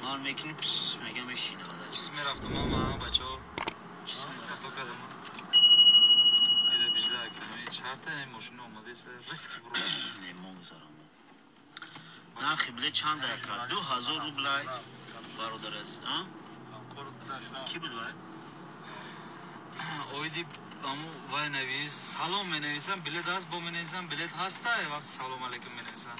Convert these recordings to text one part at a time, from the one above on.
Ман мекунӣ пс мегам мешина. Чиз мерафтам ман бачаҳо. Хато кардам. Айда бижда ками чарта ин мошина омадеса риск буро. Мемон гузарам. Нархи билет чанд ака? 2000 рублай бародар азиз, а? Ки буд вай? Оиди аму вай навис, салом менависам, билет ҳаст, бо менависам, билет ҳаста, вақти салом алейкум менависам.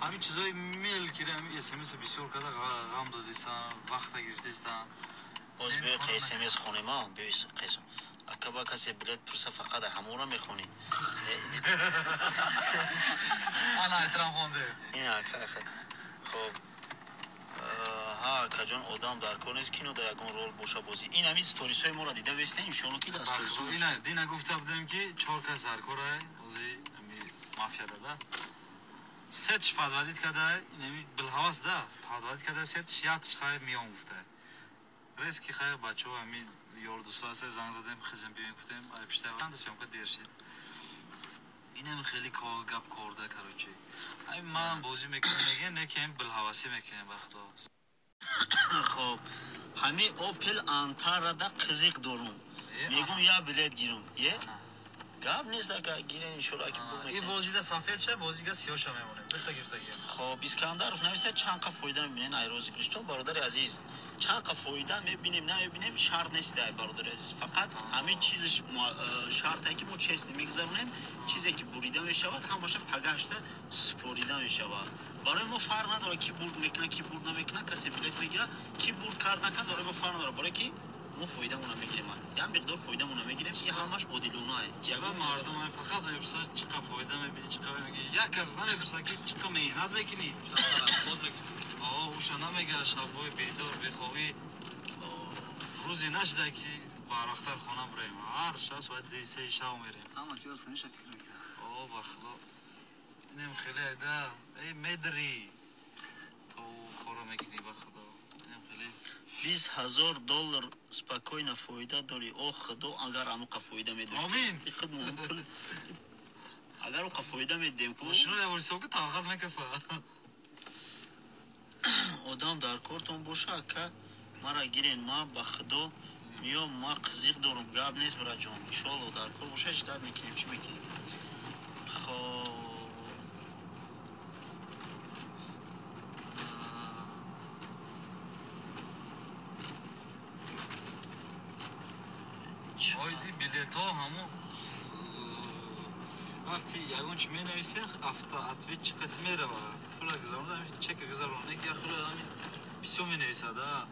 Ҳамин чизои мел ки ҳамин СМС бисёр карда ғам додистам, вақта гирифтистам. Боз биё СМС хонем, а? Биё қисм. Ака ба касе билет пурса фақат ҳамонро мехонӣ. Ана эҳтиром хонде. Ин ака хоб. Ҳа, акаҷон, одам дар кор нест, кино дар ягон рол боша бозӣ. Ин ҳамин сторисҳои моро дида бестем, иншоалло ки дар сторисҳо. Ина дина гуфта будем ки чор кас дар корай, ҳозир ҳами мафия дада. Сетш подводить карда, инами билҳавас да, подводить карда сетш ятш хай миён гуфта. Резки хай бачаҳо ҳами ёрдӯсто ҳаста занг задем, хизем биёем гуфтем, ай пишта съёмка дер шид. Инам хеле гап корда, короче. Ай ман бозӣ мекунем, мегӯям, не ки ҳам билҳавасӣ мекунем ба худо. Хоб, ҳами Opel Antara-да қизиқ дорум. Мегум я билет гирум. Е? Гап нест ака гирем иншоалло ки бу мекунем. И бозида сафед ша, бозига сиёҳ ша мемонем. Дута гирифтагием. Хоб, Искандаров нависта чанд қа фоида мебинен ай розыгрыш. Чон бародари азиз, чанд қа фоида мебинем, намебинем шарт нест ай бародари азиз. Фақат ҳамин чизаш шарте ки мо честно мегузаронем, чизе ки бурида мешавад, ҳамаша пагашта супорида мешавад. Барои мо фарқ надорад ки бурд мекунад, ки бурд намекунад, касе билет мегирад, ки бурд кард накард, барои мо фарқ надорад, барои ки мо фоидамонро мегирем. Як миқдор фоидамонро мегирем, ки ҳамаш одилона аст. Ягон мардум фақат мепурсад чӣ қадр фоида мебинӣ, чӣ қадр мегирӣ. Як кас намепурсад ки чӣ қадр меҳнат мекунӣ. Уша намегӯяд шабҳои бедор, бехобӣ. Рӯзе нашуда ки барвақттар хона бираем. Ҳар шаб соати 2-3 шаб мерем. Ҳама чиз саниша фикр мекунад. О, ба худо. Инем хеле айда. Эй, медри. То корро мекунӣ ба худо. Инем хеле $20,000 спокойно фоида дорӣ. О худо, агар амуқа фоида медошт. Амин. Агар уқа фоида медидем ку. Мошино я ҳисоб ки таваққат мекафа. Одам дар кортон боша, ака мара гирен, ма ба худо миём, ма қизиқ дорум, гап нест бираҷон. Иншоалло дар кор боша ждат мекунем, чӣ мекунем. Хоб. Оиди билетҳо ҳамон вақти ягон чи менависе, автоответчик қати мерава. Пула гузаронда, ҳамин чека гузаронда, ки яхула ҳамин бисёр менависад, а.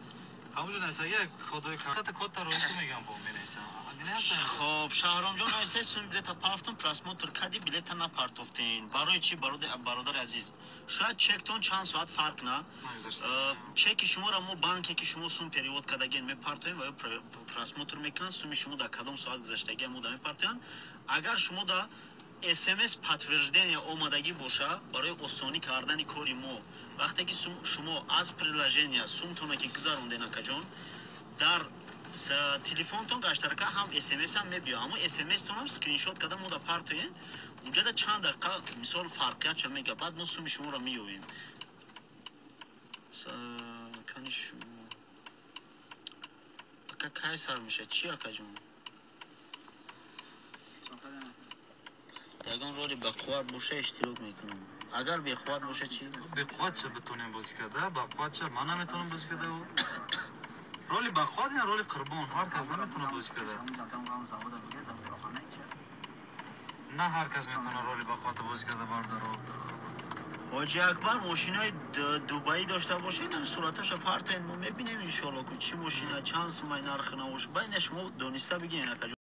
Ҳамонҷо нависа, як кодои карта код тарои мегам бо менависам. Хоб, Шаҳромҷон нависа, сум билета партофтум, просмотр кади билета напартофтен. Барои чи бародари азиз? Шояд чектон чанд соат фарқ на. Чеки шуморо мо банке ки шумо сум перевод кардагиен мепартоем ва ё просмотр мекунанд, суми шумо дар кадом соат гузаштагия мо да мепартоянд. Агар шумо да СМС подтверждение омадагӣ боша, барои осонӣ кардани кори мо, вақте ки шумо аз приложения сумтона ки гузаронден акаҷон, дар телефонтон гаштарака ҳам СМС ҳам мебиёд. Ҳамон СМС-тонам скриншот карда мо да партоем, унҷада чанд дақиқа мисол фарқиятша мега, баъд мо суми шуморо меёбем. Кани шумо ака кай сар мешавад? Чӣ акаҷон? Ягон роли бақувват боша иштирок мекунам. Агар беқувват боша чӣ? Беқувват ша битонем бозӣ карда, бақувват ша ман наметавонам бозӣ карда. Роли бақувват ин роли қурбон, ҳар кас наметавонад бозӣ карда. На ҳар кас метавонад роли бақуввата бозӣ карда, бародаро. Ҳоҷи Акбар мошинои Дубаӣ дошта бошед, ҳам сураташа партоен, мо мебинем иншоалло ку чӣ мошина, чанд сумай нархи навош. Байна шумо дониста бигирен акаҷон.